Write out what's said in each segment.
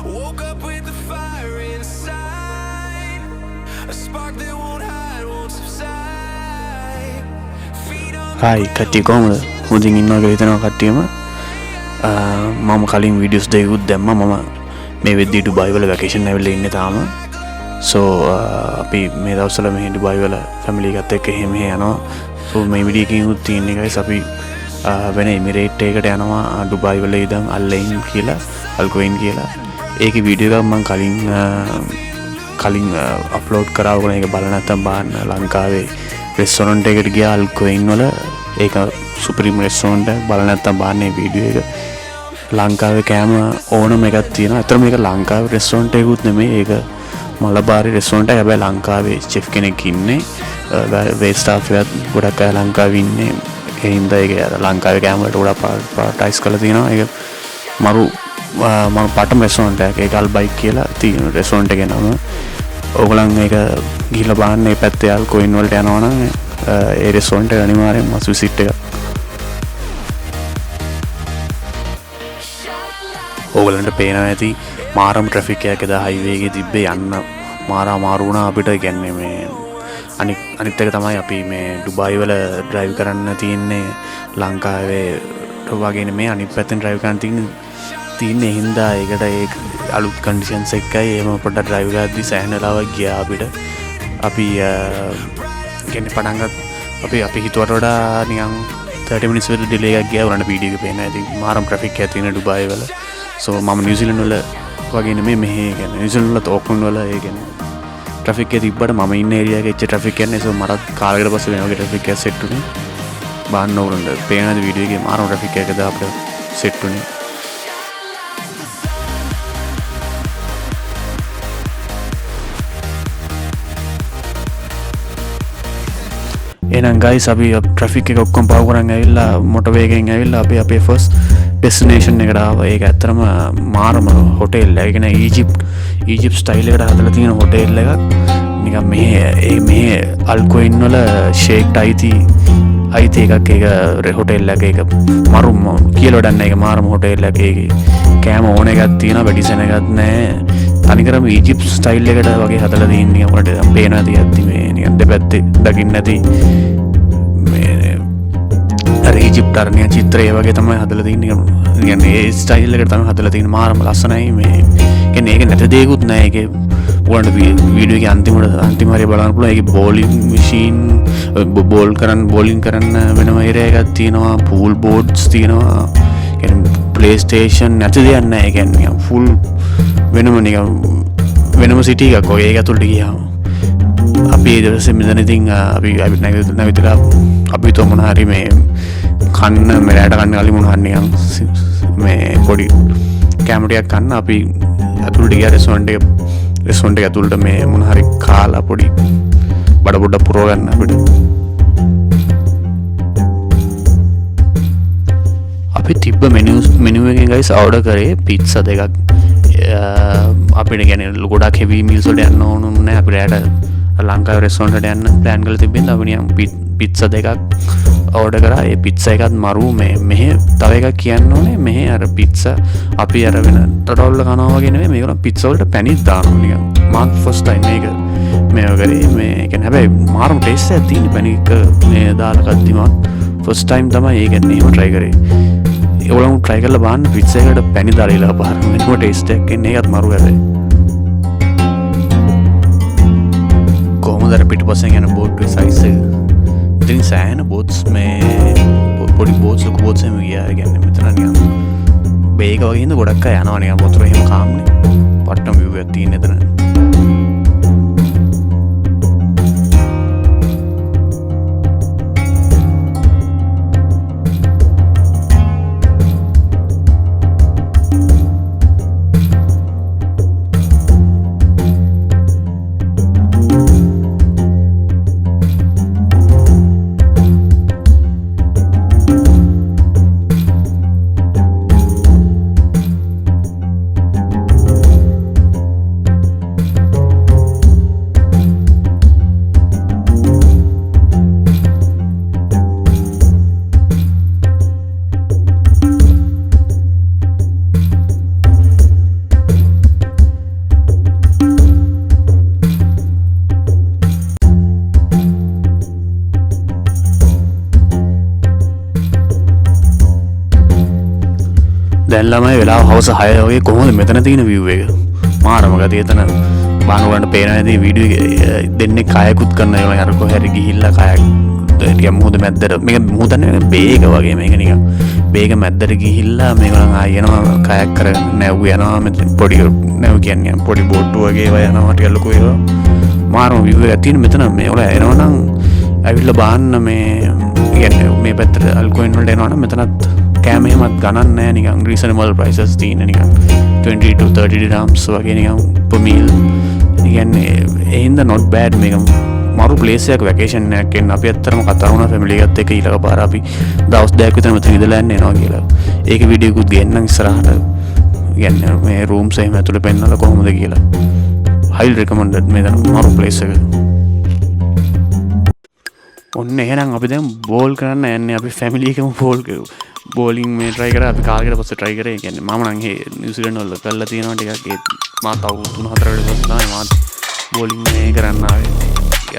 Woke up with the fire inside, a spark that won't hide, won't subside. Feet on the hi කට්ටිය, කොහොමද? හොඳින් ඉන්නවා කියලා හිතනවා කට්ටියම. මම කලින් වීඩියෝස් දෙකකුත් දැම්මා. මම මේ වෙද්දී ඩුබායි වල වැකේෂන් ඇවිල්ලා ඉන්නේ තාම. සෝ අපි මේ දවස්වල මෙහි ඩුබායි වල ෆැමිලි එකත් එක්ක එහෙ මෙහෙ යනවා. සෝ මේ වීඩියෝ එකකින් උත් තියෙන්නේ ගයිස්, අපි වෙන එමිරේට් එකකට යනවා ඩුබායි වල ඉඳන්, අල් ඇයින් කියලා, අල්කොයින් කියලා. ඒකේ වීඩියෝ එකක් මම කලින් අප්ලෝඩ් කරා. ඔයගොල්ලෝ ඒක බලලා නැත්තම් බලන්න. ලංකාවේ රෙස්ටෝරන්ට් එකකට ගියා අල්කොයින් වල. ඒක සුපිරිම රෙස්ටෝරන්ට් එකක්. බලලා නැත්තම් බලන්න මේ වීඩියෝ එක. ලංකාවේ කෑම ඕනම එකක් තියෙනවා. ඇත්තටම මේක ලංකාවේ රෙස්ටෝරන්ට් එකකුත් නෙමෙයි. ඒක මලබාරි රෙස්ටෝරන්ට් එකක්. හැබැයි ලංකාවේ චෙෆ් කෙනෙක් ඉන්නේ. වේට් ස්ටාෆ් එකත් ගොඩක් අය ලංකාවේ ඉන්නේ. ඒ හින්දා ඒක අර ලංකාවේ කෑම වලට ගොඩක් ප්‍රයොරිටයිස් කරලා තියෙනවා. ඒක මරු පටම රෙස්ටෝරන්ට් එකක්. ඒක අල් බයික් කියලා තියෙන රෙස්ටෝරන්ට් එකේ නම. ඕගොල්ලන් ඒක ගිහිල්ලා බලන්න. මේ පැත්තේ අල් කොයින් වලට යනවා නම් ඒ රෙස්ටෝරන්ට් එක අනිවාර්යෙන්ම මස් විසිට් එකක්. ඕගොල්ලන්ට පේනවා ඇති මාරම ට්‍රැෆික් එකක් එදා හයිවේ එකේ තිබ්බේ. යන්න මාර අමාරු වුණා අපිට. ඒ කියන්නේ මේ අනිත් එක තමයි අපි මේ ඩුබායි වල ඩ්‍රයිව් කරන්න තියෙන්නේ ලංකාවේ වගේ නෙමෙයි, අනිත් පැත්තෙන් ඩ්‍රයිව් කරන්න තියෙන්නේ. ඒ හින්දා ඒකට ඒ අලුත් කන්ඩිෂන්ස් එක්කයි එහෙම පොඩ්ඩක් ඩ්‍රයිව් කරද්දි සෑහෙන වෙලාවක් ගියා අපිට. අපි කියන්නේ පටන් ගත් අපි හිතුවට වඩා නිකන් 30 minutes විතර ඩිලේ එකක් ගියා. උනන වීඩියෝ එකේ පේනවා ඇති මාරම ට්‍රැෆික් එකක් තියෙන ඩුබායි වල. සෝ මම නිව්සීලන්ඩ් වල වගේ නෙමෙයි මෙහෙ, ඒ කියන්නේ නිව්සීලන්ඩ් වලත් ඕක්ලන්ඩ් වල ඒ කියන්නේ ට්‍රැෆික් එක තිබ්බට මම ඉන්න ඒරියා එකේ එච්චර ට්‍රැෆික් එකක් නෑ. සෝ මටත් කාලයකට පස්සේ මේ වගේ ට්‍රැෆික් එකක් සෙට් වුණේ. බලන්න ඕගොල්ලන්ට පේනද වීඩියෝ එකේ මාරම ට්‍රැෆික් එකක් එදා අපිට සෙට් වුණේ. එහෙනම් ගයිස්, අපි ට්‍රැෆික් එක ඔක්කොම පහු කරන් ඇවිල්ලා මොටර් වේ එකෙන් ඇවිල්ලා අපි අපේ ෆස්ට් ඩෙස්ටිනේෂන් එකට ආවා. ඒක ඇත්තටම මාරම හොටෙල් එක. ඒ කියන්නේ ඊජිප්ට් ස්ටයිල් එකට හදලා තියෙන හොටෙල් එකක්. නිකන් මෙහෙ ඒ මෙහෙ අල්කොයින් වල ෂේක්ට අයිති එකක්. ඒක හොටෙල් එක. ඒක මරුම කියලා වැඩක් නෑ. ඒක මාරම හොටෙල් එකක්. ඒකේ කෑම ඕන එකක් තියෙනවා, වැඩිසෙන එකක් නෑ. තනිකරම ඊජිප්ට් ස්ටයිල් එකට වගේ හදලා තියෙන නිකන් ඔයාලට පේනවා ඇති මේ නිකන් දෙපැත්තේ දකින්න ඇති මේ අර ඊජිප්ට් අර නිකන් චිත්‍රය ඒ වගේ තමයි හදලා තියෙන්නේ. නිකන් ඒ ස්ටයිල් එකට තමයි හදලා තියෙන්නේ. මාරම ලස්සනයි මේ. කියන්නේ ඒක නැති දෙයක්වත් නෑ. ඒකේ ඔයාලට වීඩියෝ එකේ අන්තිම හරිය බලන්න පුළුවන්. ඒකේ බෝලින් මැෂින්, බෝල් කරන්න, බෝලින් කරන්න වෙනම ඒරියා එකක් තියෙනවා. පූල් බෝඩ්ස් තියෙනවා. කියන්නේ ප්ලේ ස්ටේෂන් නැති දෙයක් නෑ. ඒ කියන්නේ නිකන් ෆුල් වෙනම නිකන් වෙනම සිටි එකක් වගේ ඒක ඇතුළට ගියාම. අපි ඒ දවසේ මෙතන ඉතින් අපි නැගිටලා අපි හිතුවා මොන හරි මේ කන්න, මේ රැට කන්න කලින් මොන හරි නිකන් මේ පොඩි කැම ටිකක් කන්න අපි ඇතුළට ගියා රෙස්ටෝරන්ට් එක ඇතුළට මේ මොන හරි කාලා පොඩි බඩ පොඩ්ඩක් පුරව ගන්න අපිට. අපි තිබ්බ මෙනු එකෙන් ගයිස් ඕඩර් කරේ පිට්සා දෙකක්. අපිට ගොඩක් හෙවි මීල්ස් වලට යන්න ඕන නෑ. අපි රැට ලංකාවේ රෙස්ටෝරන්ට් එකට යන්න ප්ලෑන් කරලා තිබ්බේ. අපි නිකන් පිට්සා දෙකක් ඕඩර් කරා. ඒ පිට්සා එකත් මරු. මෙහෙ තව එකක් කියන්න ඕනේ, මෙහෙ අර පිට්සා අපි අර වෙන රටවල් වල කනවා වගේ නෙමෙයි, මේගොල්ලෝ පිට්සා වලට පැණිත් දානවා නිකන්. මං ෆස්ට් ටයිම් මේක මේව කරේ. මේ හැබැයි මාරම ටේස්ට් එකක් තියෙන පැණි එක මේ දාලා කද්දි මං ෆස්ට් ටයිම් තමයි ඒ එහෙම ට්‍රයි කරේ. ඒගොල්ලෝ ට්‍රයි කරලා බලන්න පිට්සා එකට පැණි දාලා ඊළඟ පාර වෙනම ටේස්ට් එකක් එන්නේ. ඒකත් මරු හැබැයි. කොහොමද අර පිටුපස්සෙන් යන බෝට්ටුවේ සයිස් එක? ඉතින් සෑහෙන බෝට්ස් මේ පොඩි බෝට්ස් ලොකු බෝට්ස් එහෙම ගියා. ඒ කියන්නේ මෙතන නිකන් බේ එක වගේ හින්දා ගොඩක් අය යනවා නිකන් වතුර එහෙම කාම්නේ. පට්ටම view එකක් තියෙන එතන. දැන් ළමයි, වෙලාව හවස 6 වගේ. කොහොමද මෙතන තියෙන view එක? මාරම ගතිය. එතන බලන ඔයාලට පේනවා ඇති වීඩියෝ එකේ දෙන්නේ කයකුත් කරන ඒවා. අර කොහේ හරි ගිහිල්ලා කයක් ටිකක් මුහුද මැද්දට, මේක මුහුද නෙමෙයි, බේ එක වගේ. මේක නිකන් බේ එක මැද්දට ගිහිල්ලා මේගොල්ලන් ආයි එනවා කයක් කරගෙන. නැව් යනවා මෙතන. පොඩි නැව් කියන්නේ පොඩි බෝට්ටු වගේ ඒවා යනවා, ටිකක් ලොකු ඒවා. මාරම view එකක් තියෙන මෙතන. මේ ඔයාලා එනවා නම් ඇවිල්ලා බාන්න. මේ කියන්නේ මේ පැත්තට අල්කොයින් වලට එනවා නම් මෙතනත් කෑම එහෙමත් ගණන් නෑ. නිකන් රීසනබල් ප්‍රයිසස් තියෙන, නිකන් 20 to 30 dirhams වගේ නිකන් per meal. ඒ කියන්නේ ඒ හින්දා not bad. මේක මරු ප්ලේස් එකක් වැකේෂන් එකක් එන්න. අපි ඇත්තටම කතා වුණා ෆැමිලි එකත් එක්ක ඊළඟ පාර අපි දවස් 2ක් විතර මෙතන ඉඳලා යන්න එනවා කියලා. ඒක වීඩියෝ එකකුත් ගේන්නම් ඉස්සරහට. කියන්නේ මේ රූම්ස් එහෙම ඇතුලේ පෙන්නලා කොහොමද කියලා. Highly recommended. මේ මරු ප්ලේස් එක. ඔන්න එහෙනම් අපි දැන් බෝල් කරන්න යන්නේ. අපි ෆැමිලි එකම බෝල් බෝලිං මේ try කරා. අපි කාලයකට පස්සේ try කරේ. ඒ කියන්නේ මම නම් ඒ නිව්සීලන්ත වල කරලා තියෙනවා ටිකක්. ඒත් මාත් අවුරුදු 3-4කට පස්සේ තමයි මාත් බෝලිං මේ කරන්න ආවේ.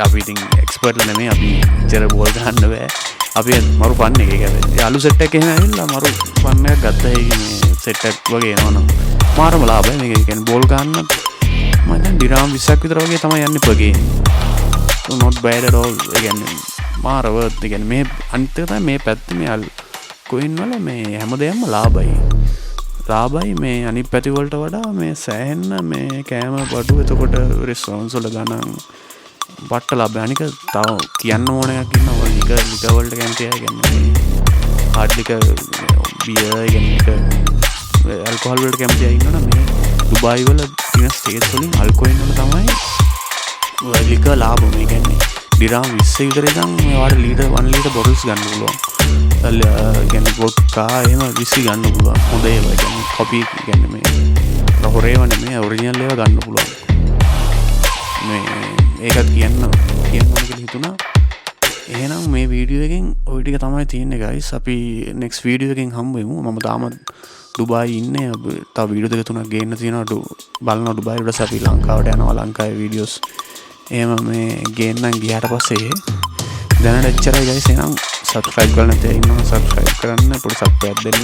අපි ඉතින් එක්ස්පර්ට්ලා නෙමෙයි. අපි ඉච්චර බෝල් ගහන්න බෑ. අපි මරු ෆන් එක. ඒක හැබැයි යාළු සෙට් එකක් එහෙම ඇවිල්ලා මරු ෆන් එකක් ගත්තා. ඒකේ මේ සෙට් එකක් වගේ එනවනම් මාරම ලාභයි මේක. ඒ කියන්නේ බෝල් ගන්න මම දැන් ඩිරාම් 20ක් විතර වගේ තමයි යන්නේ per game. So not bad at all. ඒ කියන්නේ මාර worth. ඒ කියන්නේ මේ අනිත් එක තමයි මේ පැත්තේ මේ අල් කොයින් වල මේ හැම දෙයක්ම ලාභයි. ලාභයි මේ අනිත් පැති වලට වඩා. මේ සෑහෙන්න මේ කෑම බඩු, එතකොට රෙස්ටෝරන්ට්ස් වල ගණන් පට්ට ලාභයි. අනික තව කියන්න ඕන එකක් ඉන්නවා. ඔය ලිකර් ලිකර් වලට කැමති අය, කියන්නේ මේ හાર્ඩ් ලිකර්, බියර්, කියන්නේ එක ඇල්කොහොල් වලට කැමති අය ඉන්නවනම් මේ ඩුබායි වල තියෙන ස්ටේට්ස් වලින් අල්කොයින් වල තමයි ලිකර් ලාභ. මේ කියන්නේ ඩිරාම් 20 විතර ඉඳන් මේ ඔයාලට ලීටර් 1 ලීටර් බොටල්ස් ගන්න පුළුවන්. කියන්නේ වොඩ්කා එහෙම විස්කි ගන්න පුළුවන්. හොඳ ඒවා, කියන්නේ කොපි, කියන්නේ මේ හොර ඒවා නෙමෙයි, ඔරිජිනල් ඒවා ගන්න පුළුවන්. මේ ඒකත් කියන්න කියන්න ඕන කියලා හිතුණා. එහෙනම් මේ වීඩියෝ එකෙන් ඔය ටික තමයි තියෙන්නේ ගයිස්. අපි නෙක්ස්ට් වීඩියෝ එකෙන් හම්බ වෙමු. මම තාම ඩුබායි ඉන්නේ. අපි තව වීඩියෝ දෙක තුනක් ගේන්න තියෙනවා. බලනවා ඩුබායි. ඊට පස්සේ අපි ලංකාවට යනවා. ලංකාවේ වීඩියෝස් එහෙම මේ ගේන්නම් ගියාට පස්සේ. දැනට එච්චරයි ගයිස්. එහෙනම් සබ්ස්ක්‍රයිබ් කරලා නැති අය ඉන්නවා සබ්ස්ක්‍රයිබ් කරන්න, පොඩි සබ් එකක් දෙන්න.